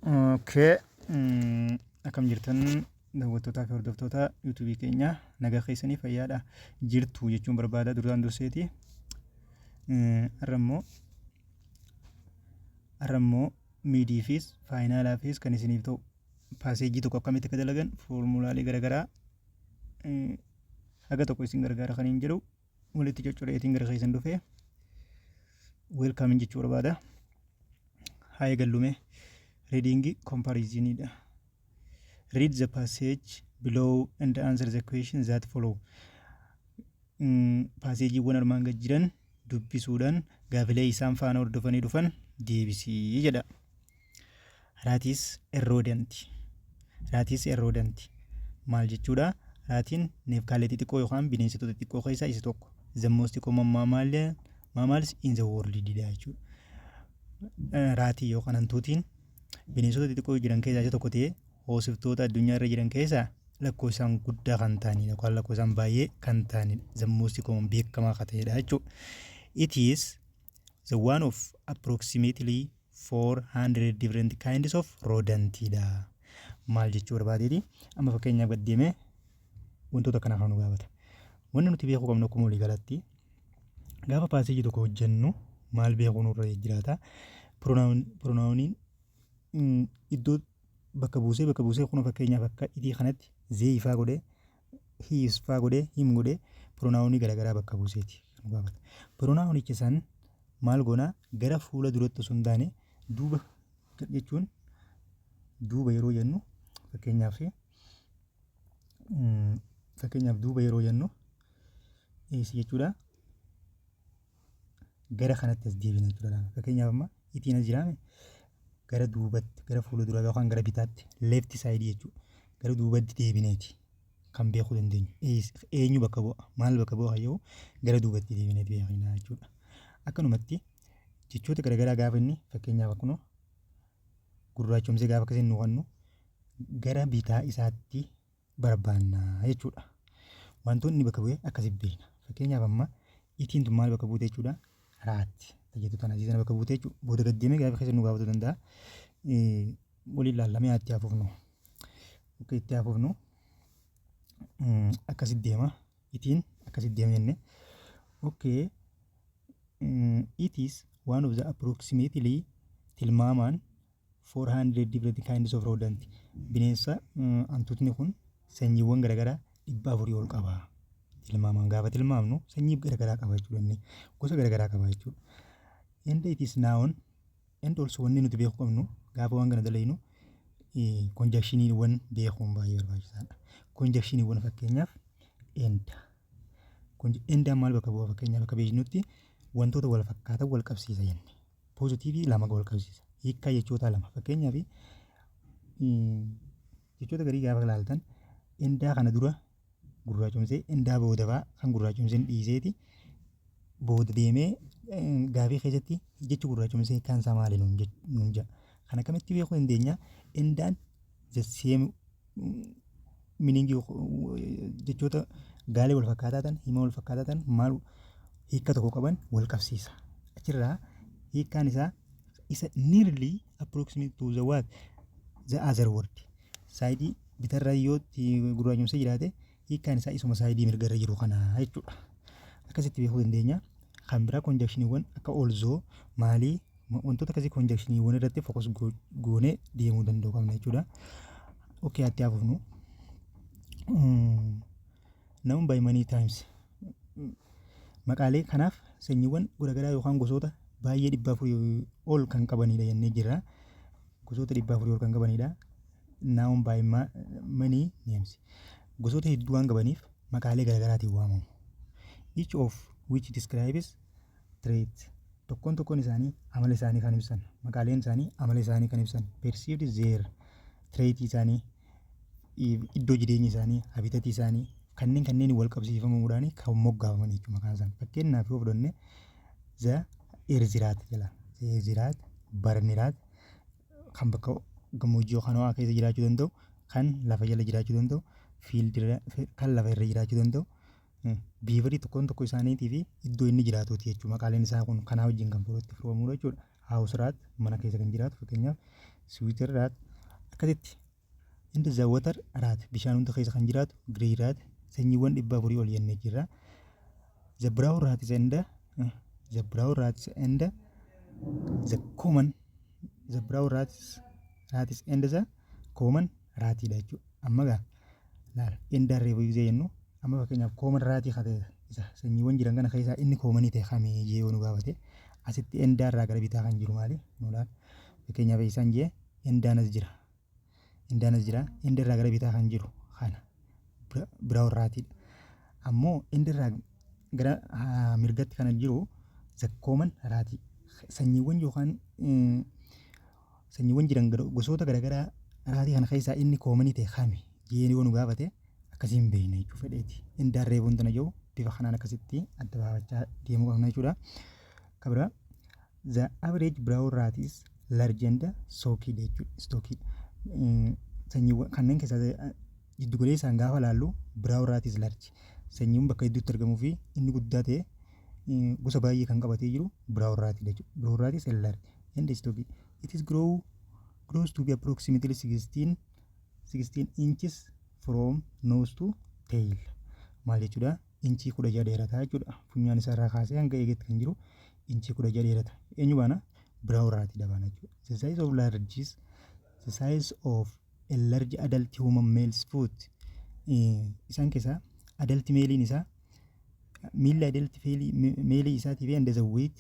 Okay. Akkam jirtan, daawwattootaa fi hordoftoota YouTubeii keenya? Nagaa keessanii, fayyaadha jirtu jechuun barbaada duraan durseeti. Har'a immoo midiifis finalaafis kan isiniif ta'u passageii tokko akkamitti akka dalagan, foormulaalee garaagaraa haga tokko isin gargaara kan hin jedhu walitti coccoreetiin gara keessan dhufee welcome jechuu barbaada. Haa eegallume, reading comprehensionidha. Read the passage below and answer the questions that follow. Passageiiwwan armaan gad jiran dubbisuudhaan gaafilee isaan faana hordofanii dhufan deebisii jedha. Rat is a rodent. Rat is a rodent. Maal jechuudha? Ratiin neefkaalee xixiqqoo yookaan bineensota xixiqqoo keessaa isa tokko. The most common mammals in the world dha jechuudha. Ratii yookaan hantuutiin bineensota xixiqqoo jiran keessaa isa tokko ta'ee, hoosiftoota addunyaa irra jiran keessaa lakkoofsaan guddaa kan ta'anidha yookaan lakkoofsaan baay'ee kan ta'anidha. The most common, beekamaa kan ta'edha jechuudha. It is the one of approximately 400 different kinds of rodentidha. Maal jechuu barbaadeeti? Amma fakkeenyaaf gad deemee wantoota kana kan nu gaafata. Wanni nuti beekuu qabnu, akkuma walii galatti gaafa passageii tokko hojjennu maal beekuu nurra jiraata? Pronouniin iddoo bakka buusee, kun fakkeenyaaf akka itii kanatti they faa godhee, his faa godhee, him godhee, pronounii garaagaraa bakka buuseeti kan gaafata. Pronounicha san maal goonaa? Gara fuula duratti osoo hin taane duuba jechuun, duuba yeroo jennu, fakkeenyaaf duuba yeroo jennu eessi jechuudha? Gara kanatti as deebina jechuudha. Fakkeenyaaf amma itiin as jiraame, gara duubatti, gara fuula duraa yookaan gara bitaatti, left sideii jechuudha. Gara duubatti deebineeti kan beekuu dandeenyu. Eenyu bakka bu'a, maal bakka bu'a hayyuu gara duubatti deebineeti beekna jechuudha. Akkanumatti jechoota garaagaraa gaafa inni fakkeenyaaf akkuma gurraachomsee gaafa akkasiin nu kennu, gara bitaa isaatti barbaanna jechuudha. Wantoonni bakka bu'ee akkasitti beekna. Fakkeenyaaf amma itiin tun maal bakka buute jechuudha? Rat jettu tana asii sana bakka buute jechuudha. Booda gad deemee gaafa keessa nu gaafachuu danda'a. Waliin laallamee itti hafuufnu. Akka itti hafuufnu akkasitti deema. Itiin akkasitti deema jenne. Okay. It is one of the approximately, tilmaamaan, 400 different kinds of rodent. Bineensa hantuutni kun sanyiiwwan garaagaraa 400 ol qaba. Tilmaamaan gaafa tilmaamnu sanyii garaagaraa qaba jechuudha inni. Gosa garaagaraa qaba jechuudha. And it is known, and also wanni nuti beekuu qabnu, gaafa waan kana dalaynu conjunctioniiwwan beekuun baay'ee barbaachisaadha. Conjunctioniiwwan fakkeenyaaf and. Andaan maal bakka bu'a? Fakkeenyaaf akka beeknutti wantoota wal fakkaatan wal qabsiisa jenne. Positiveii lama wal qabsiisa. Hiikkaa jechoota lama, fakkeenyaaf jechoota garii gaafa ilaaltan, andaa kana dura gurraachomsee, andaa booda fa'aa kan gurraachomseen dhiiseeti, booda deemee gaafii keessatti jechi gurraachomsee hiikkaan isaa maali nuun jedha. Kan akkamitti beekuu dandeenya? Andaan the same meaning, jechoota gaalee wal fakkaataa ta'an, hima wal fakkaataa ta'an, maal hiika tokko qaban wal qabsiisa. Achirraa hiikkaan isaa isa nearly approximate to the what, the other word. Sideii bitarra yoo gurraachomsee jiraate, hiikkaan isaa isuma sideii mirgarra jiru kana jechuudha. Akkasitti beekuu dandeenya. Kan biraa conjunctioniiwwan akka although maalii, wantoota akkasii, conjunctioniiwwan irratti focus goonee deemuu danda'uu qabna jechuudha. Okay, atti hafuufnu. Known by many names, maqaalee kanaaf sanyiiwwan garaagaraa yookaan gosoota baay'ee 400 ol kan qabanidha jennee jirra. Gosoota 400 ol kan qabanidha. Known by many names. Gosoota hedduu waan qabaniif maqaalee garaagaraatiin waamamu. Each of which describes trait. Tokkoon tokkoon isaanii amala isaanii kan ibsan. Maqaaleen isaanii amala isaanii kan ibsan. Perceived their trait isaanii, iddoo jireenya isaanii, habitatii isaanii, kanneen kanneen wal qabsiifamuudhaan kan moggaafaman jechuudha maqaan isaanii. Fakkeenyaaf yoo fudhanne, the earth rat jala. The earth rat, barn rat, kan bakka gammoojjii yookaan ho'aa keessa jiraachuu danda'u, kan lafa jala jiraachuu danda'u, field kan lafa irra jiraachuu danda'u, beaverii, tokkoon tokko isaaniitii fi iddoo inni jiraatuuti jechuudha. Maqaaleen isaa kun kanaa wajjin kan walitti firoomudha jechuudha. House rat, mana keessa kan jiraatu, fakkeenyaaf sewer rat akkasitti. Inni the water rat, bishaan hunda keessa kan jiraatu grey rat, sanyiiwwan 400 ol jennee jirra. The brown rat is and the common, the brown rat is and the common ratiidha jechuudha. Amma gaa laala, and reefu gisee jennu, amma fakkeenyaaf common ratii haa ta'e, isa sanyiiwwan jiran kana keessaa inni commonii ta'e kamii jee yoo nu gaafate, asitti andarraa gara bitaa kan jiru maali nu laala. Fakkeenyaaf isaan jee andaan as jira. Andaan as jira. Andarraa gara bitaa kan jiru kana brown ratiidha. Ammoo andarraa gara mirgatti kan jiru the common ratii. Sanyiiwwan yookaan sanyiiwwan jiran gosoota garaagaraa ratii kana keessaa inni commonii ta'e kami jee yoo nu gaafate, akkasiin beekna jechuu fedheeti. Andaan reefuun tana jiru bifa kanaan akkasitti adda baafachaa deemuu qabna jechuudha. Kabira, the average brown rat is large and stocky jechuudha. Stocky. Sanyiiwwan kanneen keessaa jiddu galeessaan gaafa laallu, brown rat is large. Sanyiiwwan bakka hedduutti argamuu fi inni guddaa ta'e gosa baay'ee kan qabatee jiru brown rat jechuudha. Brown rat is large and stocky. It is grows to be approximately 16 inches from nose to tail. Maal jechuudha? Inchii 16 dheerataa jechuudha. Funyaan isaa irraa kaasee hanga eegetti kan jiru inchii 16 dheerata. Eenyu baana? Brown ratiidha baana jechuudha. The size of a large adult human male's foot, isaan keessaa adult maleiin isaa, miilli adult maleii isaatii fi and the weight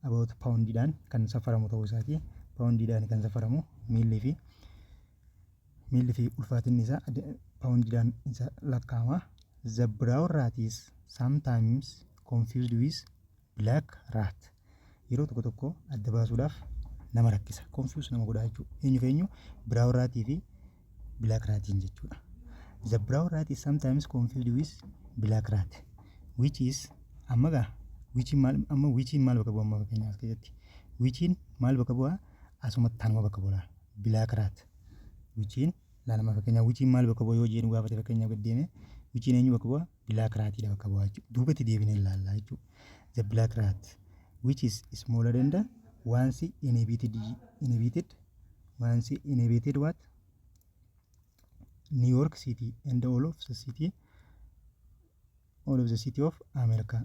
about poundiidhaan kan safaramu ta'uu isaati. Poundiidhaan kan safaramu miilli fi ulfaatinni isaa poundiidhaan isa lakkaa'ama. The brown rat is sometimes confused with black rat. Yeroo tokko tokko adda baasuudhaaf nama rakkisa. Confuse nama godha jechuudha. Eenyu fi eenyu? Brown ratii fi black ratiin jechuudha. The brown rat is sometimes confused with black rat, which is, amma gaa which maal, amma which maal bakka bu'a? Amma fakkeenyaaf as keessatti whichiin maal bakka bu'a? Asumatti tanuma bakka bu'a, black rat. Whichiin laalama, fakkeenyaaf whichiin maal bakka bu'a yoo jedhu gaafate, fakkeenyaaf gad deeme, whichiin eenyu bakka bu'a? Black ratiidha bakka bu'a jechuudha. Duubatti deebinee ilaallaa jechuudha. The black rat, which is smaller than the once inhabited what? New York City and all of the city of America.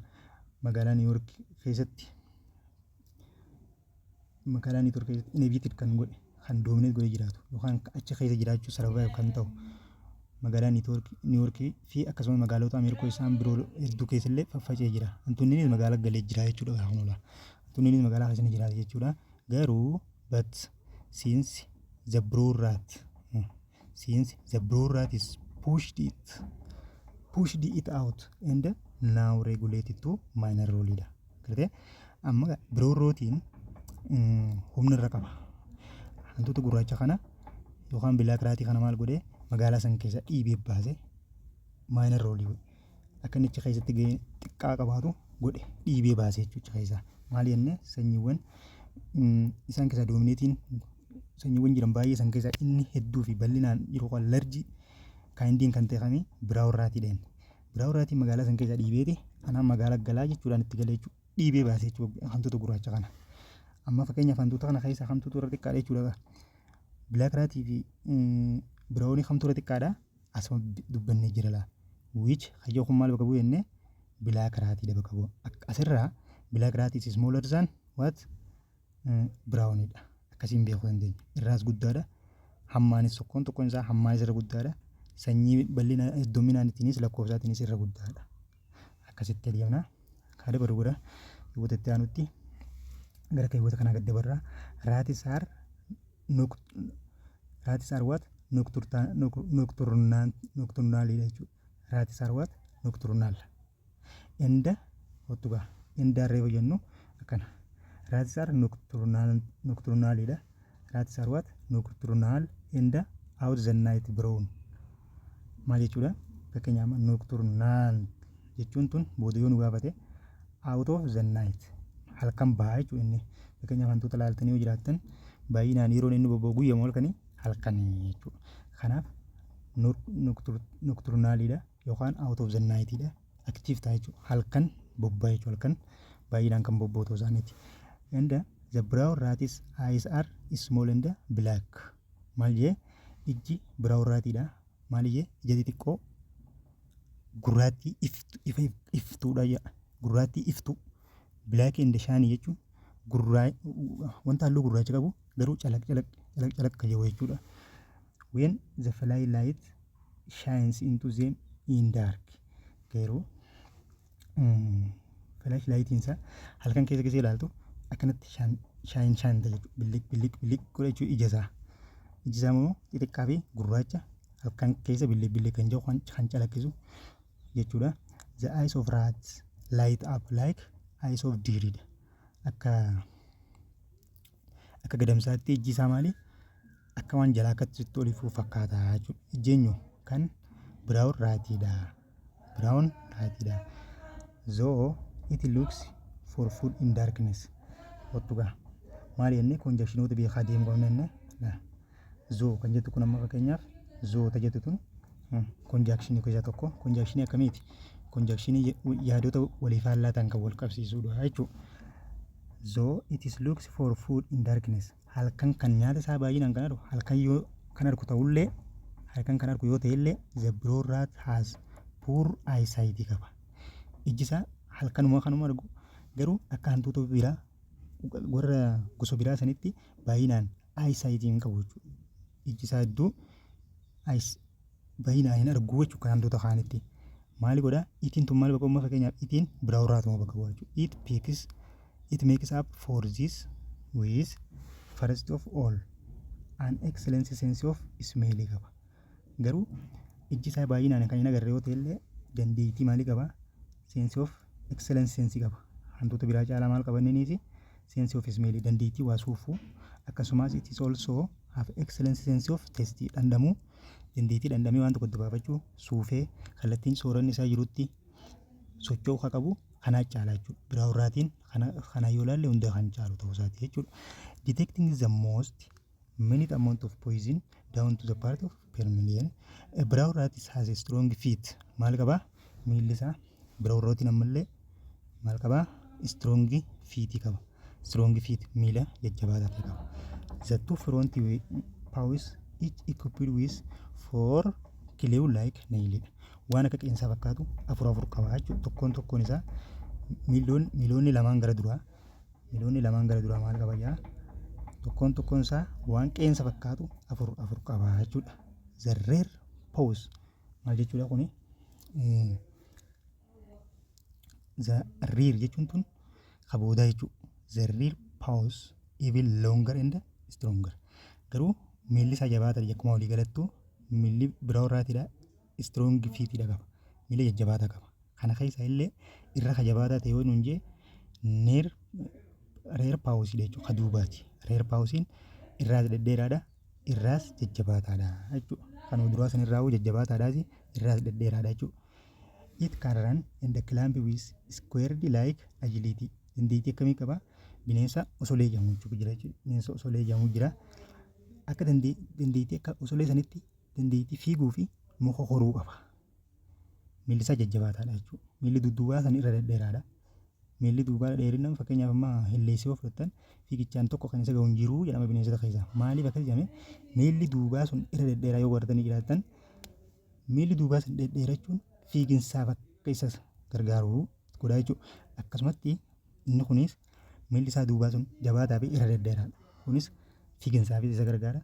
Magaalaa New York keessatti, magaalaa New York keessatti inhabited kan godhe, kan dominate godhe jiraatu yookaan achi keessa jiraachuu survive kan ta'u magaalaa New York fi akkasumas magaalota Ameerikaa isaan biroo hedduu keessallee faffacee jira. Hantuunninis magaalaa galee jira jechuudha gaafa nola. Hantuunninis magaalaa keessa ni jiraata jechuudha. Garuu but since the brown rat is pushed it out and now relegated to minor role dha. Gartee, amma brown ratiin humna irra qaba. Hantuuta gurraacha kana yookaan black ratii kana maal godhee, magaalaa san keessa dhiibee baase, minor roleii godhe. Akka inni achi keessatti gahee xiqqaa qabaatu godhe, dhiibee baase jechuudha keessaa. Maal jennee, sanyiiwwan isaan keessaa dominateiin sanyiiwwan jiran baay'ee san keessaa inni hedduu fi bal'inaan jiru kan large kindiin kan ta'e kamii? Brown ratiidha inni. Brown ratiin magaalaa san keessaa dhiibeeti anaan magaalaa galaa jechuudhaan itti galee jechuudha. Dhiibee baase jechuudha hantuuta gurraacha kana. Amma fakkeenyaaf hantuuta kana keessaa kamtuutu irra xiqqaadha jechuudha. Black ratii fi brownii kamtu irra xiqqaadha? Asuma dubbannee jira laa. Which hayyoo kun maal bakka bu'u jennee? Black ratiidha bakka bu'a. Asirraa black ratii is smaller than what? Browniidha. Akkasiin beekuu dandeenya. Irraas guddaadha. Hammaanis tokkoon tokkoon isaa hammaanis irra guddaadha. Sanyii bal'ina hedduminaanitiinis lakkoofsaatiinis irra guddaadha. Akkasitti adeemna. Kaa dabaru godha. Keewwata itti aanutti gara keewwata kanaa gad dabarraa. Rats are what? Nocturnaliidha jechuudha. Rats are what? Nocturnal. And hottu gaa andaan reefa jennu akkana. Rats are nocturnaliidha. Rats are what? Nocturnal and out the night brown. Maal jechuudha? Fakkeenyaaf nocturnal jechuun tun booda yoo nu gaafate, out of the night, halkan bahaa jechuudha inni. Fakkeenyaaf hantuuta laaltanii yoo jiraattan, baay'inaan yeroon inni bobba'u guyyaa moo halkanii? Halkanii jechuudha. Kanaaf nocturnaliidha yookaan out of the nightidha. Active ta'a jechuudha. Halkan bobba'aa jechuudha. Halkan baay'inaan kan bobba'u ta'uu isaaniiti. And The brown rat's eyes are small and black. Maal jee? Ijji brown ratiidha. Maal jee? Ija xixiqqoo gurraattii iftu, ifa iftuudha jedha. Gurraattii iftuu. Black and shiny jechuun gurraa wanta halluu gurraacha qabu garuu calaq calaq calaq calaq kan jedhu jechuudha. When the flashlight shines into them in dark, garuu flashlightiin isaa halkan keessa keessa ilaaltu akkanatti shine shine shine ta'a jechuudha. Biliq biliq biliq godha jechuudha ija isaa. Iji isaa immoo xixiqqaa fi gurraacha, halkan keessa biliq biliq kan jedhu, kan calaqqisu jechuudha. The eyes of rats light up like eyes of deer dha. Akka gadamsaatti ijji isaa maali? Akka waan jalaa akkatti ol ifuu fakkaata jechuudha. Ijji eenyu? Kan brown ratiidha. Brown ratiidha. Though it looks for food in darkness. Wattugaa. Maali jennee conjunctionoota beekaa deemuu qabna jennee? Though kan jettu kun amma fakkeenyaaf though ta jettu tun conjunctionii keessaa tokko. Conjunctionii akkamiiti? Conjunctionii yaadota walii faallaa ta'an kan wal qabsiisudha jechuudha. Though it is looks for food in darkness. Halkan kan nyaata isaa baay'inaan kan argu halkan yoo kan argu ta'ullee, halkan kan argu yoo ta'ellee, the brown rat has poor eyesight qaba. Ijji isaa halkanuma kanuma argu, garuu akka hantuuta biraa, warra gosa biraa sanitti baay'inaan eyesight hin qabu jechuudha. Ijji isaa hedduu baay'inaan hin argu jechuudha kan hantuuta kaanitti. Maali godhaa? Itiin tun maal bakka bu'aa? Fakkeenyaaf itiin brown ratuma bakka bu'aa jechuudha. It makes up for this with, first of all, an excellent sense of smell qaba. Garuu ijji isaa baay'inaan kan hin agarre yoo ta'ellee, dandeettii maalii qaba? Sense of excellent sense qaba. Hantuuta biraa caalaa maal qaba inninis? Sense of smell, dandeettii waa suufuu. Akkasumas it is also have excellent sense of taste, dhandhamuu, dandeettii dhandhamee waan tokko itti baafachuu, suufee kallattiin sooranni isaa jirutti socho'uu kan qabu kanaa caala jechuudha. Brown ratiin kana yoo ilaalle hunda kan caalu ta'uu isaati jechuudha. Detecting the most minute amount of poison down to the part of per million. A brown rat has a strong feet. Maal qabaa? Miilli isaa, brown ratiin ammallee maal qabaa? Strong feet qaba. Strong feet, miila jajjabaataa ta'e qaba. The two front paws, each equipped with four claw like nail. Waan akka qeensaa fakkaatu afur afur qaba jechuudha. Tokkoon tokkoon isaa miiloonni lamaan gara duraa maal qaba jaa? Tokkoon tokkoon isaa waan qeensa fakkaatu afur afur qaba jechuudha. The rear paws maal jechuudha kuni? The rear jechuun tun kaboodaa jechuudha. The rear paws even longer and stronger. Garuu miilli isaa jabaataa, akkuma walii galattuu miilli brown ratiidha, strong feetiidha qaba. Miila jajjabaataa qaba. Kana keessa illee irra ka jabaataa ta'e yoo nuun jee, rear pawsiidha jechuudha. Ka duubaati. Rear pawsiin irraas dhedheeraadha, irraas jajjabaataadha jechuudha. Kan duraa sanirraa jajjabaataadhaas, irraas dhedheeraadha jechuudha. It can run and climb with squirrel like agility. Dandeettii akkamii qaba? Bineensa osolee jedhamu jechuudha jira jechuudha. Bineensa osolee jedhamu jira. Akka dandeettii akka osolee sanitti dandeettii fiiguu fi muka koruu qaba. Miilli isaa jajjabaataadha jechuudha. Miilli dudduubaa san irra dhedheeraadha. Miilli duubaa dheerinaan, fakkeenyaaf amma hilleessee yoo fudhattan, fiigichaan tokko kan isa gahu hin jiru jedhama bineensota keessaa. Maaliif akkas jedhame? Miilli duubaa sun irra dhedheeraa yoo godhatanii jiraatan, miilli duubaa sun dhedheerachuun fiiginsaaf akka isa gargaaru godha jechuudha. Akkasumatti inni kunis miilli isaa duubaa sun jabaataa fi irra dhedheeraadha. Kunis fiiginsaafis isa gargaara.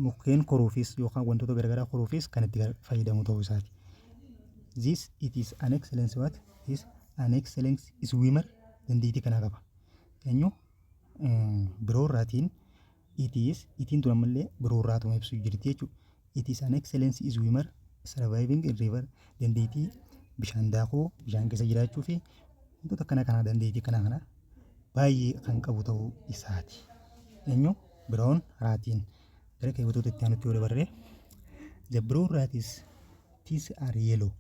Mukkeen koruufis yookaan wantoota garaagaraa koruufis kan itti fayyadamu ta'uu isaati. This it is an excellent what? Is an excellent swimmer, dandeettii kanaa qaba. Eenyu? Brown ratiin. It is, itiin tun ammallee brown ratuma ibsu jirti jechuudha. It is an excellent swimmer, surviving in river, dandeettii bishaan daakuu, bishaan keessa jiraachuu fi wantoota akkana kanaa, dandeettii kana kana baay'ee kan qabu ta'uu isaati. Eenyu? Brown ratiin. Gara keewwatoota itti aanutti yoo dabarre, the brown rat's teeth are yellow.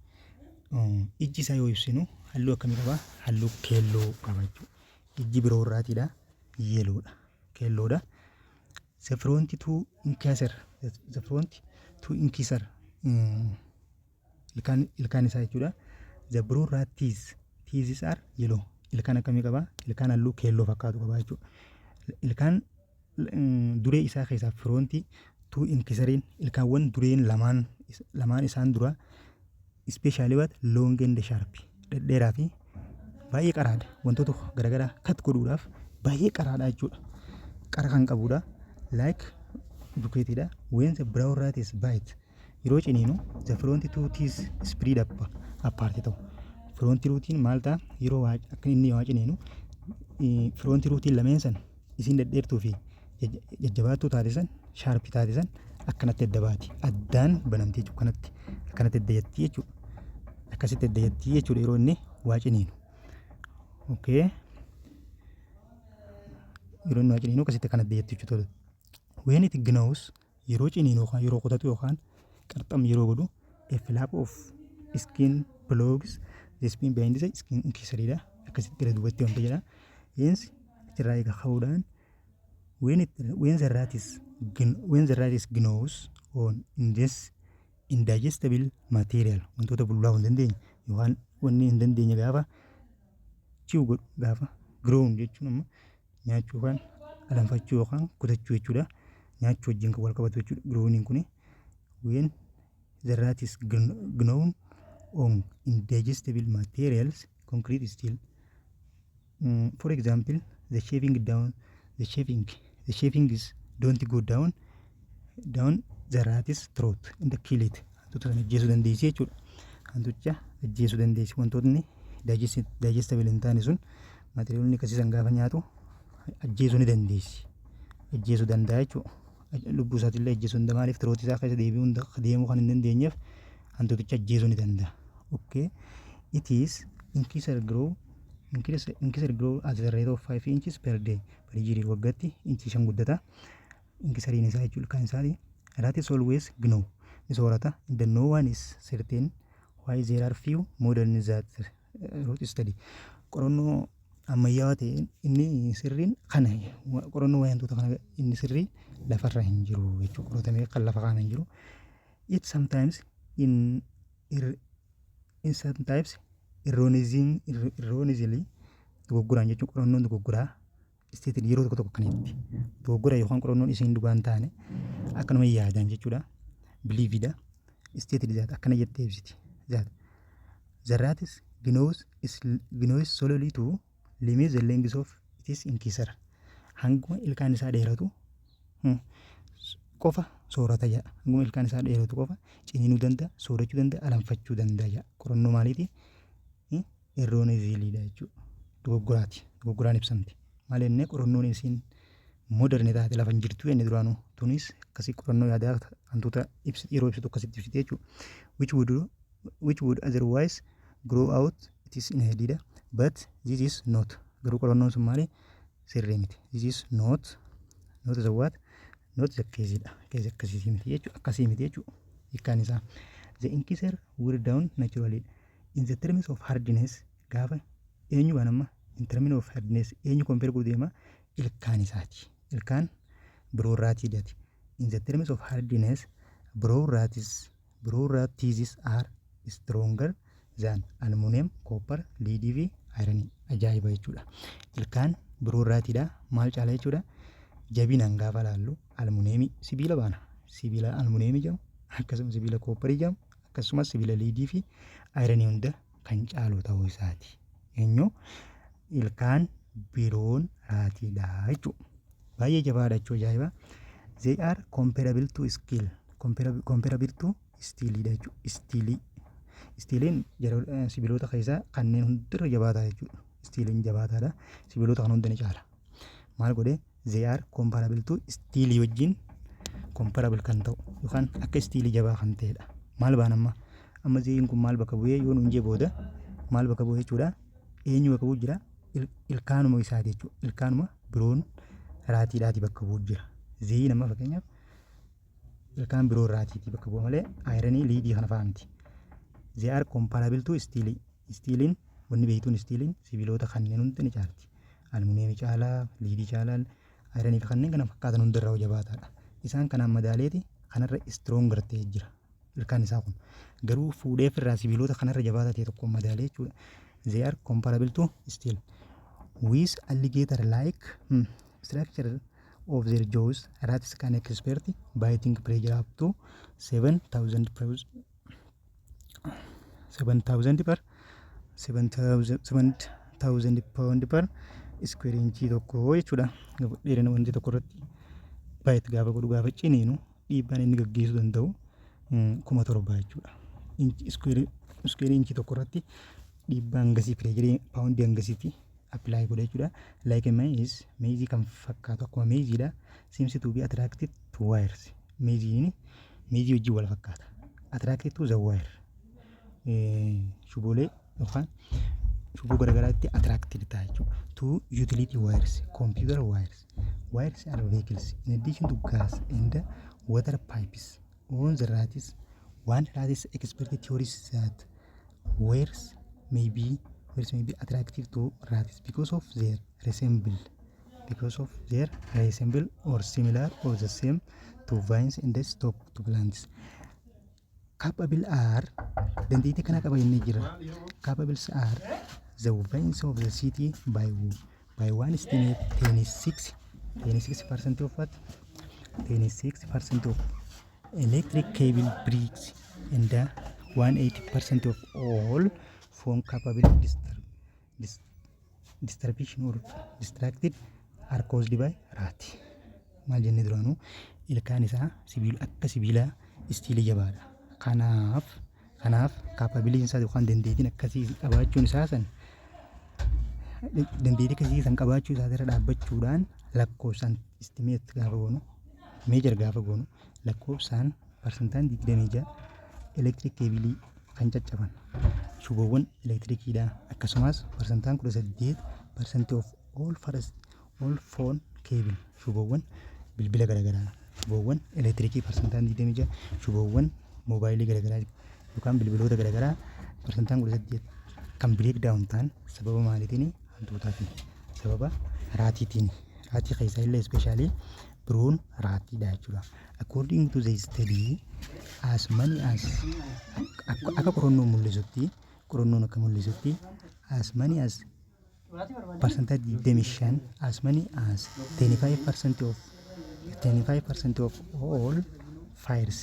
Ijji isaa yoo ibsinu halluu akkamii qaba? Halluu keelloo qaba jechuudha. Ijji brown ratiidha. Yellowdha. Keelloodha. The front two incisor. The front two incisor. Ilkaan isaa jechuudha. The brown rat teeth. Teeth are yellow. Ilkaan akkamii qaba? Ilkaan halluu keelloo fakkaatu qaba jechuudha. Ilkaan duree isaa keessaa front two incisoriin, ilkaawwan dureen lamaan lamaan isaan dura, especially what long and sharp, dhedheeraa fi baay'ee qaraadha. Wantoota garaagaraa cut godhuudhaaf baay'ee qaraadha jechuudha. Qara kan qabudha. Like bukeetiidha. When the brown rat is bite, yeroo ciniinu, the front two teeth spread up apart ta'u. Front twotiin maal ta'a? Yeroo waa akka inni waa ciniinu, front twotiin lameen san, isiin dhedheertuu fi jajjabaattuu taate san, sharp taate san, akkanatti adda baati. Addaan banamtee jechuudha. Kanatti akkanatti adda jattii jechuudha. Akkasitti adda jattii jechuudha yeroo inni waa ciniinu. Okay. Yeroo inni waa ciniinu akkasitti akkan adda jattii jechuudha. When it gnaws, yeroo ciniinu yookaan yeroo qotatu yookaan qarxam yeroo godhu, a flap of skin plugs the space behind the skin incisoriidha. Akkasitti gara duubatti wanta jedha. Hence achirraa egaa ka'uudhaan when the rat is gnaws on in this indigestible material, wantoota bullaa'uu hin dandeenye yookaan wanni hin dandeenye gaafa chew godhu, gaafa gnaw jechuun amma nyaachuu yookaan alanfachuu yookaan kutachuu jechuudha. Nyaachuu wajjin kan wal qabatu jechuudha gnawingiin kuni. When the rat is gnawn on indigestible materials, concrete, steel, for example, the shaving down the shaving is don't go down the rat's throat and kill it. Hantuuta sana ajjeesuu dandeessi jechuudha. Hantuucha ajjeesuu dandeessi. Wantootni digestible hin taane sun, materialonni akkasiisan gaafa nyaatu ajjeesuu ni dandeessi. Ajjeesuu danda'a jechuudha. Lubbuu isaatillee ajjeesuu danda'a. Maaliif? Throatii isaa keessa deebi'uu deemuu kan hin dandeenyeef hantuuticha ajjeesuu ni danda'a. Okay. It is incisor grow at the rate of 5 inches per day per year. Waggaatti inchii 5 guddata. Incisoriin isaa jechuudha, ilkaan isaati. Rat is always gnaw, ni soorata. And no one is certain why there are few modern that root study. Qorannoo ammayyaawaa ta'een inni sirriin kana, qorannoo waa'ee hantuuta kana inni sirrii lafarra hin jiru jechuudha. Qoratamee kan lafa kaa'ame hin jiru. It sometimes in sometimes erroneously, dogoggoraan jechuun, qorannoon dogoggoraa stated, yeroo tokko tokko kanatti dogoggora yookaan qorannoon isiin dhugaa hin taane akkanuma yaadan jechuudha. Believedha. Stated that, akkana jettee ibsiti. That the rat is gnaws solely to limit the length of its incisor. Hanguma ilkaan isaa dheeratu qofa soorata jedha. Hanguma ilkaan isaa dheeratu qofa ciniinuu danda'a, soorachuu danda'a, alanfachuu danda'a jedha. Qorannoo maaliiti? Erroneouslydha jechuudha. Dogoggoraati. Dogoggoraan ibsamti. Maal jennee? Qorannoon isiin modern taate lafa hin jirtu jenne duraanuu. Tunis akkasii qorannoo yaadaa hantuuta yeroo ibsitu akkasitti ibsiti jechuudha. Which would otherwise grow out it is in headidha. But this is not. Garuu qorannoon sun maali? Sirrii miti. This is not the what? Not the case dha. Case akkasii miti jechuudha. Akkasii miti jechuudha. Hiikkaan isaa. The incisor wear down naturally. In the terms of hardness, gaafa eenyu waan amma in terms of hardness eenyu compare godhu deema? Ilkaan isaati. Ilkaan brown ratiidhaati. In the terms of hardness, brown rat teeth are stronger than aluminum, copper, lead fi iron. Ajaa'iba jechuudha. Ilkaan brown ratiidha. Maal caala jechuudha? Jabinaan gaafa laallu aluminumii, sibiila baana. Sibiila aluminumii jedhamu, akkasumas sibiila copperii jedhamu, akkasumas sibiila leadii fi ironii hunda kan caalu ta'uu isaati. Eenyu? Ilkaan brown ratiidha jechuudha. Baay'ee jabaadha jechuudha, ajaa'iba. They are comparable to skill. Comparable to steelidha jechuudha. Steelii. Steeliin sibiilota keessaa kanneen hundarra jabaataa jechuudha. Steeliin jabaataadha. Sibiilota kan hunda ni caala. Maal godhee? They are comparable to steelii wajjin comparable kan ta'u yookaan akka steelii jabaa kan ta'edha. Maal baan amma? Amma theyin kun maal bakka bu'ee yoo nuun jee booda maal bakka bu'ee jechuudha? Eenyu bakka bu'u jira? Ilkaanuma isaati jechuudha. Ilkaanuma brown ratiidhaati bakka bu'u jira. Theyin amma fakkeenyaaf ilkaan brown ratiiti bakka bu'a malee ironii, leadii kana fa'aa miti. They are comparable to steelii. Steeliin wanni beektuun steeliin sibiilota kanneen hunda ni caalti. Aluminumii caalaa, leadii caalaa, ironii fi kanneen kana fakkaatan hundarraa jabaataadha. Isaan kanaan madaaleeti kanarra stronger ta'ee jira. Ilkaan isaa kun garuu fuudhee ofirraa sibiilota kanarra jabaataa ta'e tokkoon madaalee jechuudha. They are comparable to steel. With alligator like structure of their jaws, rats can expert biting pressure up to 7000 pounds, 7000 per 7000 pound per square inch tokko jechuudha. Dheerina wanti tokko irratti bite gaafa godhu, gaafa ciniinu, dhiibbaan inni gaggeessuu danda'u 7,000 jechuudha. Square inch tokko irratti dhiibbaa hangasii, pressure paawundii hangasiitti apply godha jechuudha. Like a mice, mazeii kan fakkaatu, akkuma mazeiidha. Seems to be attracted to wires. Mazeiin mazeii wajjin wal fakkaata. Attracted to the wire. Shuboolee yookaan shuboo garaagaraatti attracted ta'a jechuudha. To utility wires, computer wires, wires are vehicles in addition to gas and water pipes. On the rats, one rats expert theories that wires may be attractive to rats because of their resemble or similar or the same to vines and the stalk to plants. Capable are, dandeettii kana qaba jennee jira. Cables are the veins of the city. By one estimate, 26% of what? 26% of electric cable breaks and 180% of all phone cable distribution or distracted are caused by rat. Maal jennee duraanuu? Ilkaan isaa sibiila, akka sibiilaa steelii jabaadha. Kanaaf capabilityn isaa yookaan dandeettiin akkasii qabaachuun isaa san, dandeettii akkasii san qabaachuu isaa irra dhaabbachuudhaan, lakkoofsaan estimate gaafa goonu, measure gaafa goonu, lakkoofsaan parsantaan 26 electric cableii kan caccaban shuboowwan elektirikiidha. Akkasumas parsantaan 18% of all first all phone cable, shuboowwan bilbila garaagaraa, shuboowwan elektirikii parsantaan 26, shuboowwan moobaayilii garaagaraa yookaan bilbiloota garaagaraa parsantaan 18 kan break down ta'an sababa maaliitiin? Hantuutaatiin, sababa ratiitiin. Ratii keessaa illee especially brown ratiidha jechuudha. According to the study, as many as, akka qorannoon mul'isutti, qorannoon akka mul'isutti, as many as parsantaa 25, as many as 25% of 25% of all fires,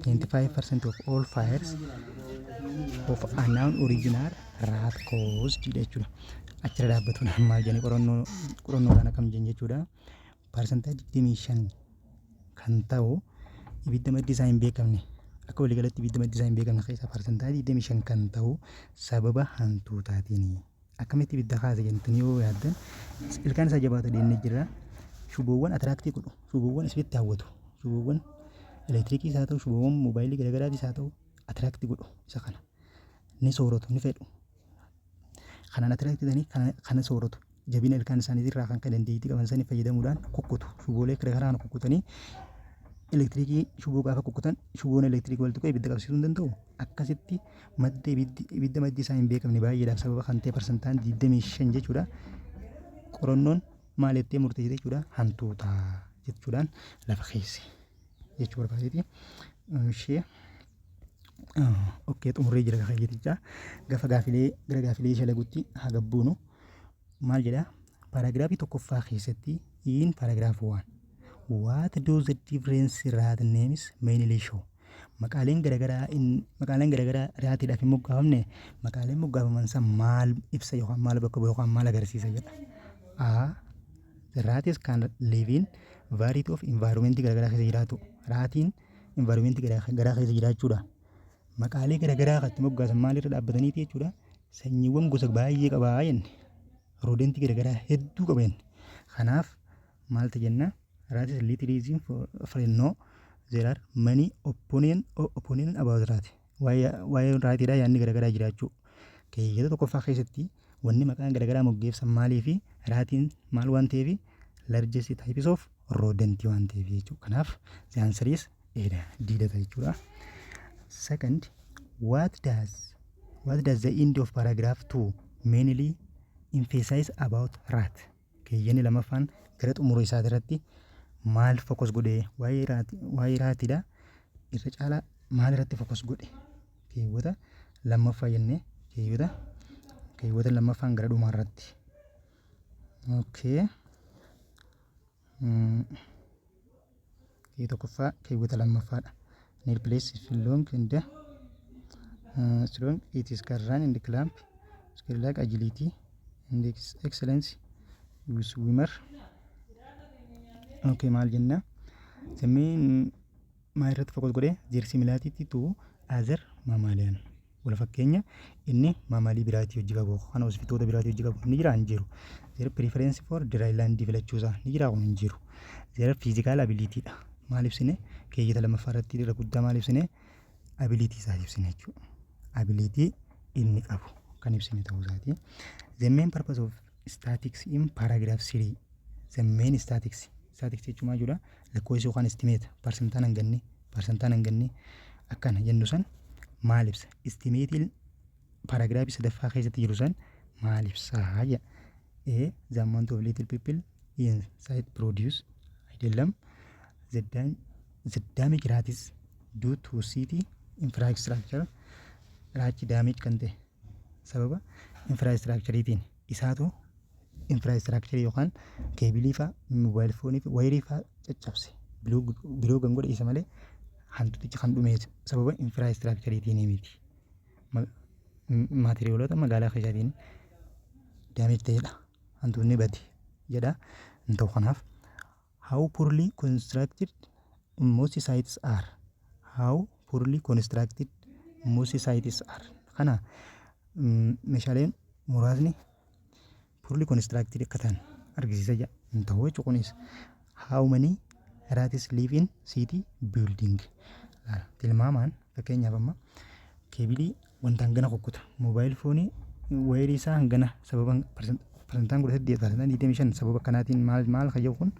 25% of all fires of unknown origin are rat caused jechuudha. Achirra dhaabbatuun maal jedhanii, qorannoodhaan akkam jenna jechuudha. Parsantaa 25 kan ta'u ibidda maddi isaa hin beekamne, akka waliigalatti ibidda maddi isaa hin beekamne keessaa parsantaa 25 kan ta'u sababa hantuutaatiin. Akkamitti ibidda kaase jettanii yoo yaaddan, ilkaan isaa jabaata deemnee jira. Shuboowwan attract godhu, shuboowwan isitti hawwatu, shuboowwan elektirikiis haa ta'u, shuboowwan moobaayilii garaagaraatis haa ta'u, attract godhu. Isa kana ni sooratu, ni fedhu. Kanaan attract ta'anii kana sooratu. Jabina ilkaan isaanii irraa kan ka'e dandeettii qaban sanii fayyadamuudhaan kukkutu. Shuboolee garaagaraa kukkutanii, elektirikii shuboo gaafa kukkutan, shuboon elektirikii wal tuqee ibidda qabsiisuu hin danda'u. Akkasitti madda ibidda maddi isaa hin beekamne baay'eedhaaf sababa kan ta'e parsantaan 25 jechuudha. Qorannoon maal jettee murteessite jechuudha? Hantuuta jechuudhaan lafa keesse jechuu barbaadeeti. Ishee okay, xumurree jira kaayyatichaa. Gafa gaafilee, gara gaafilee shalagutti haa gabbuunu. Maal jedhaa? Paragraphii tokkoffaa keessatti, in paragraph one, what do the different rat names mainly show? Maqaaleen garaagaraa, maqaaleen garaagaraa ratiidhaaf hin moggaafamne, maqaaleen moggaafaman san maal ibsa yookaan maal bakka bu'a yookaan maal agarsiisa jedha. A. The rats can live in variety of environment garaagaraa keessa jiraatu. Ratiin environment garaagaraa keessa jiraachuudha. Maqaalee garaagaraa kan itti moggaasan maalirra dhaabbataniiti jechuudha? Sanyiiwwan gosa baay'ee qabaa jenne. Rodentii garaagaraa hedduu qaba jenne. Kanaaf maaltu jenna? Rats little reason for no, there are many opinion about rat. Waa'ee ratiidhaa yaadni garaagaraa jiraachuu. Keeyyata tokkoffaa keessatti wanni maqaan garaagaraa moggeessan maalii fi ratiin maal waan ta'eef? Largest types of rodent waan ta'eef jechuudha. Kanaaf the answer is A dha, D dha jechuudha. Second, what does the end of paragraph 2 mainly emphasize about rat? Keeyyanni lamaffaan gara xumura isaa irratti maal focus godhee waa'ee ratiidha irra caalaa maal irratti focus godhe? Keewwata lammaffaa jennee, keewwata lammaffaan gara dhumaa irratti Okay. Keeyyata tokkoffaa keewwata lammaffaadha. Nail plates is long and strong. It is can run and climb. Skill like agility and excellence with swimmer. Okay, maal jenna? The main maal irratti focus godhe? Their similarity to other mammalian. Wal fakkeenya inni mammalii biraatii hojii qabu kan hospitoota biraatii hojii qabu ni jira, hin jiru. Their preference for dry land filachuusaa ni jira, kun hin jiru. Their physical ability dha. Maal ibsine? Keeyyata lammaffaa irratti irra guddaa maal ibsine? Ability isaa ibsine jechuudha. Ability inni qabu kan ibsine ta'uu isaati. The main purpose of statistics in paragraph 3. The main statistics. Statistics jechuun maal jechuudha? Lakkoofsa yookaan estimate, parsantaan hanganne, parsantaan hanganne akkana jennu san maal ibsa? Estimateiin paragraphii sadaffaa keessatti jiru san maal ibsaa jedha. A. The amount of little people inside produce አይደለም። The damage rats due to city infrastructure, raachi damage kan ta'e sababa infrastructureetiin isaatu infrastructure yookaan cableii fa'aa, mobile phoneii fi wireii fa'aa caccabse biroo kan godhe isa malee hantuutichi kan dhume sababa infrastructureetiin miti. Materialota magaalaa keessaatiin damage ta'edha. Hantuutni bade jedha. Hin ta'u kanaaf. How poorly constructed most sites are. How poorly constructed most sites are. Kana meeshaaleen muraasni poorly constructed akka ta'an argisiisa jedha. Hin ta'u jechuudha kunis. How many rats live in city building? Tilmaamaan fakkeenyaaf amma cableii wanta hangana kukkuta. Mobile phoneii wireii isaa hangana sababa parsantaan 18, parsantaan 25 sababa kanaatiin maal maal kan jedhu kun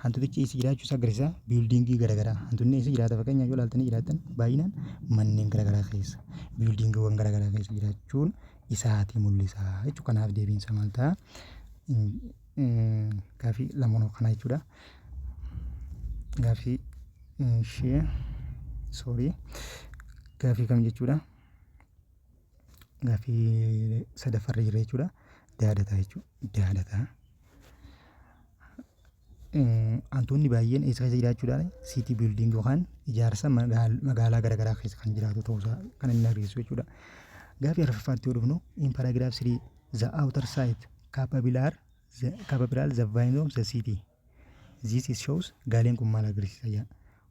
hantuutichi eessa jiraachuu isaa agarsiisa. Buildingii garaagaraa hantuutni eessa jiraata? Fakkeenyaaf yoo ilaaltanii jiraatan baay'inaan manneen garaagaraa keessa, buildingiiwwan garaagaraa keessa jiraachuun isaati mul'isa jechuudha. Kanaaf deebiinsa maal ta'a? Gaafii lamaan kana jechuudha. Gaafii ishee, sorry, gaafii kam jechuudha? Gaafii sadaffaarra jira jechuudha. Daadataa jechuudha. Daadataa. Hantuutni baay'een eessa keessa jiraachuudhaan? City building yookaan ijaarsa magaalaa garaagaraa keessa kan jiraatu ta'uusaa kan inni agarsiisu jechuudha. Gaafii arfaffaatti yoo dhufnu, in paragraph 3 the outer side capable are the capable the vine of the city. This is shows gaaleen kun maal agarsiisa jedha.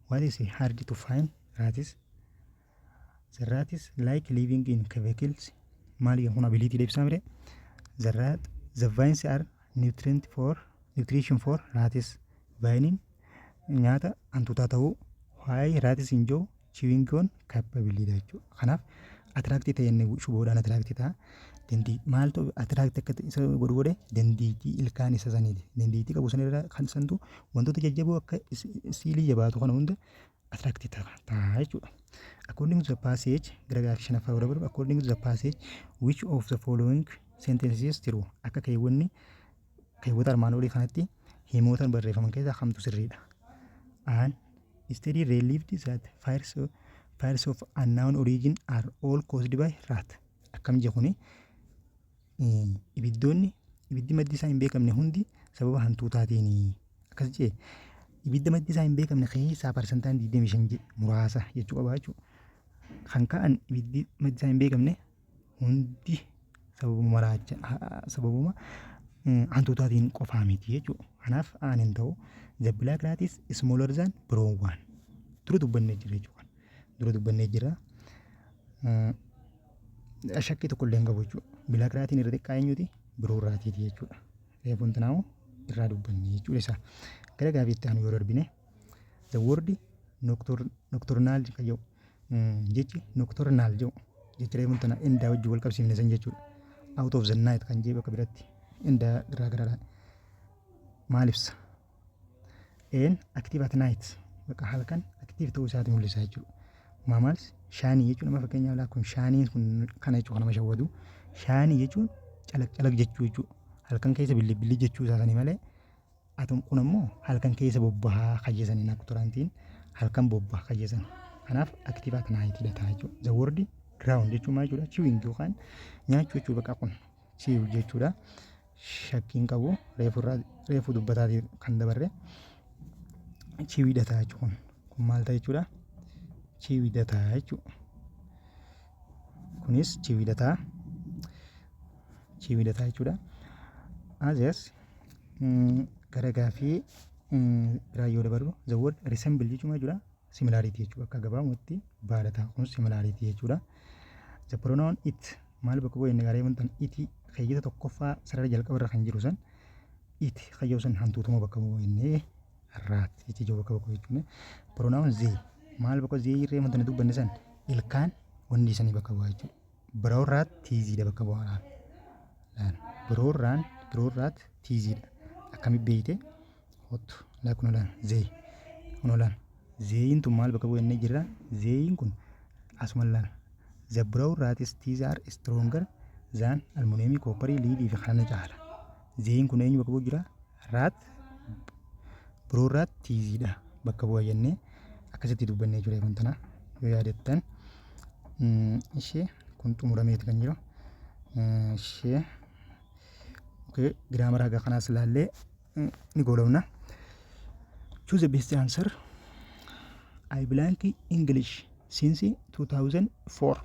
What is hard to find rats? The rats like living in vehicles. Maal kun ability ibsaa mire? The rat, the vines are nutrient for nutrition for rats. Vineiin nyaata hantuutaa ta'uu. Why rats enjoy chewing on capability jechuudha. Kanaaf attract ta'e, inni shuboodhaan attract ta'a. Dandii maaltu attract akka isa godhu godhe? Dandeettii ilkaan isa saniiti. Dandeettii qabu sanirraa kan santu wantoota jajjaboo akka steelii jabaatu kana hunda attract ta'a jechuudha. According to the passage, gara gaaffii shanaffaa yoo dabalu, according to the passage, which of the following sentences is true? Akka keewwanni keewwata armaan olii kanatti himoota barreeffaman keessaa kamtu sirriidha? An study revealed that fires of unknown origin are all caused by rat. Akkam jedhu kuni? Ibiddoonni, ibiddi maddi isaa hin beekamne hundi sababa hantuutaatiin akkas jee. Ibidda maddi isaa hin beekamne keessaa parsantaan 25 muraasa jechuu qaba jechuudha. Kan ka'an ibiddi maddi isaa hin beekamne hundi sababuma maraacha sababuma hantuutaatiin qofaa miti jechuudha. Kanaaf aan hin ta'u. The black rat is smaller than brown one. Dura dubbannee jira jechuudha. Dura dubbannee jira. Shakkii tokko illee hin qabu jechuudha. Black ratiin irra xiqqaa eenyuti? Brown ratiiti jechuudha. Reefuun tanaamu irraa dubbanne jechuudha isaa. Gara gaafii itti aanu yoo darbine, the word nocturnal kan jedhu, jechi nocturnal jedhu jecha reefuun tana indaa wajjin wal qabsiifne san jechuudha. Out of the night kan jedhu bakka biratti indaa irraa gara maal ibsa? Een active at night, bakka halkan active ta'uu isaati mul'isa jechuudha. Mammals shiny jechuun amma fakkeenyaaf laa kun shinyiin kun kana jechuudha, nama shawwadu. Shiny jechuun calaq calaq jechuu jechuudha. Halkan keessa billi billi jechuu isaanii malee atum kun ammoo halkan keessa bobbahaa kayyasanii nocturnaltiin halkan bobbahaa kayyasan. Kanaaf active at night dha ta'a jechuudha. The word ground jechuun maal jechuudha? Chewing yookaan nyaachuu jechuudha, bakka kun chew jechuudha. Shakkiin qabu, reefu irraa reefu dubbataatii kan dabarre chewiidha ta'a jechuudha kun. Kun maal ta'a jechuudha? Chewiidha ta'a jechuudha. Kunis chewiidha ta'a. Chewiidha ta'a jechuudha. Asias gara gaafii biraa yoo dabarru, the word resemble jechuun maal jechuudha? Similarity jechuudha. Akka gabaabumatti baadha ta'a. Kun similarity jechuudha. The pronoun it maal bakka bu'e inni garee wantan it keeyyata tokkoffaa sarara jalqaba irra kan jiru san it kayyoo san hantuutuma bakka bu'u inni rat jecha jiru bakka bu'u jechuudha. Pronoun they maal bakka they irree wanta dubbanne san ilkaan wanni isanii bakka bu'a jechuudha. Brown rat teethiidha bakka bu'a laal. Laal. Brown rat teethiidha. Akkamitti beeyte? Hottu. Laa, kun laal. They. Kun laal. Theyin tun maal bakka bu'e inni jirra? Theyin kun asuma laal. The brown rat's teeth are stronger than aluminium, copper, lead fi kana caala. Theyin kun eenyu bakka bu'u jira? Rat, brown rat teethiidha bakka bu'a jennee akkasitti dubbannee jira kun tana yoo yaadattan. Ishee kun xumurameeti kan jiru. Ishee okay, grammar haga kanaas ilaallee ni goolabna. Choose the best answer. I blank English since 2004.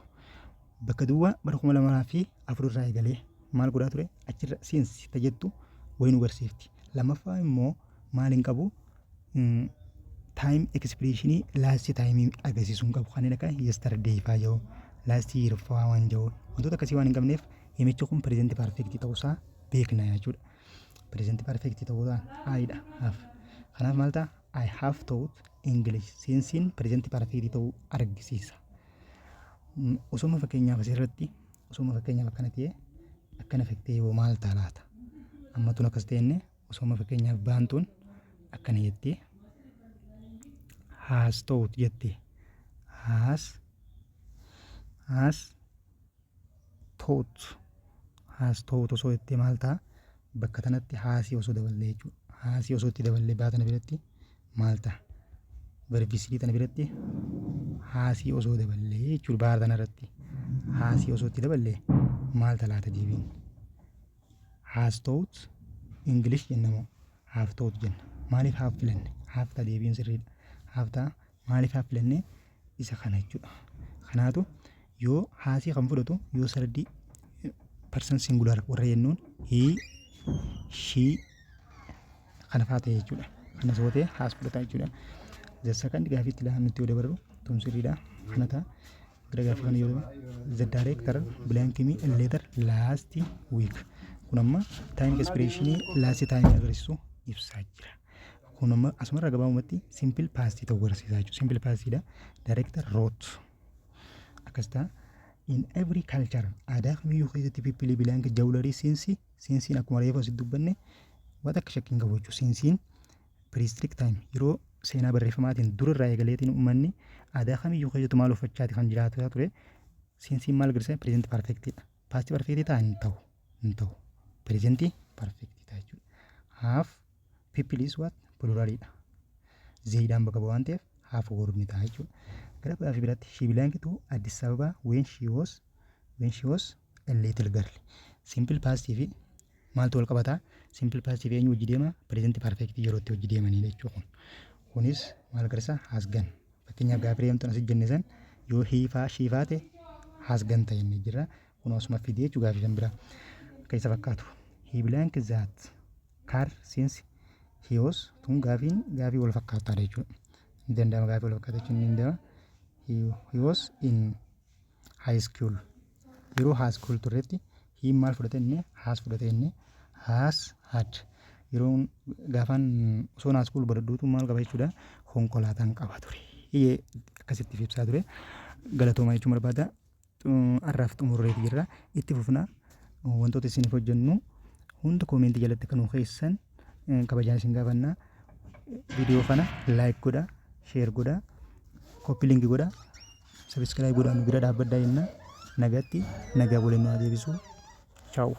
Bakka duwwaa bara 2004 irraa eegalee maal godhaa ture? Achirra since tajettu wayi nu barsiifti. Lammaffaa immoo maal hin qabu? Time expressionii last timeii agarsiisuu hin qabu. Kanneen akka yesterday faa jiru, last year faa waan jiru, wantoota akkasii waan hin qabneef himichi kun present perfect ta'uusaa beekna jechuudha. Present perfect ta'uudhaan I'dha have. Kanaaf maal ta'a? I have taught English. Sinceiin present perfect ta'uu argisiisa. Osoma fakkeenyaaf asirratti, osoma fakkeenyaaf akkana ta'e, akkana fakkee yoo maal ta'a laata? Amma tun akkas ta'enne, osoma fakkeenyaaf baantuun akkana jettee has taught jettee, has taught, has taught osoo jettee maal ta'a? Bakka tanatti hasii osoo daballee jechuudha. Hasii osoo itti daballee baatana biratti maal ta'a? Verb three tana biratti hasii osoo daballee jechuudha, baara tana irratti hasii osoo itti daballee maal ta'a laata deebiin? Has taught English jenna moo have taught jenna? Maaliif have filanne? Have ta'a, deebiin sirriidha. Have ta'a. Maaliif have filanne? Isa kana jechuudha. Kanaatu yoo hasii kan fudhatu yoo third person singular warra jennuun he, she kana faa ta'e jechuudha. Kana soo ta'e has fudhata jechuudha. The second gaafii itti nutti yoo dabarru tun sirriidha. Kana ta'a. Gara gaafii kana yoo dabarru, the director blank me a letter last week. Kun amma time expressionii last time agarsiisu ibsaa jira. Kun amma asumarraa gabaabumatti simple past ta'uu agarsiisa jechuudha. Simple past dha. Director wrote. Akkas ta'a. In every culture, aadaa kamiyyuu keessatti, people blank jewelry since. Sinceiin akkuma reefu asitti dubbanne waan akka shakkiin qabu jechuudha. Sinceiin prehistoric time, yeroo seenaa barreeffamaatiin durarraa eegaleetiin uummanni aadaa kamiyyuu keessatti maal uffachaati kan jiraatu ture. Sinceiin maal agarsiisa? Present perfectidha. Past perfect ta'a hin ta'u, hin ta'u. Present perfect ta'a jechuudha. Have, people is what? Pluralidha. Theydhaan bakka bu'a waan ta'eef have worn ta'a jechuudha. Gara gaafii biraatti, she belonged to Addis Ababa when she was a little girl. Simple past fi maaltu wal qabataa? Simple past fi eenyu hojii deema? Present perfect yeroo itti hojii deemanidha jechuudha kun. Kunis maal agarsiisa? Has gone. Fakkeenyaaf gaafii reemtuun asii jenne san yoo he faa she faa ta'e has gone ta'e inni jira. Kun asuma fidee jechuudha gaafii kan biraa. Akka isa fakkaatu. He blank that car since he was, tun gaafiin gaafii wal fakkaataadha jechuudha. Ni danda'ama, gaafii wal fakkaataa jechuun ni danda'ama. He was in high school. Yeroo high school turretti he maal fudhate inni? Has fudhate inni, has had. Yeroo gaafaan osoo high school baradhuutu maal qaba jechuudha? Konkolaataan qaba ture. Akkasitti ibsaa ture. Galatoomaa jechuun barbaada. Har'aaf xumurreeti jirra. Itti fufna. Wantoota isiniif hojjennu hunda commentii jalatti kan nu keessan kabajaan isin gaafanna. Viidiyoo kana like godhaa, share godhaa, copy link godhaa, subscribe godhaa, nu bira dhaabbadhaa jenna. Nagatti, nagaa waliin nu haa deebisu. Ciao.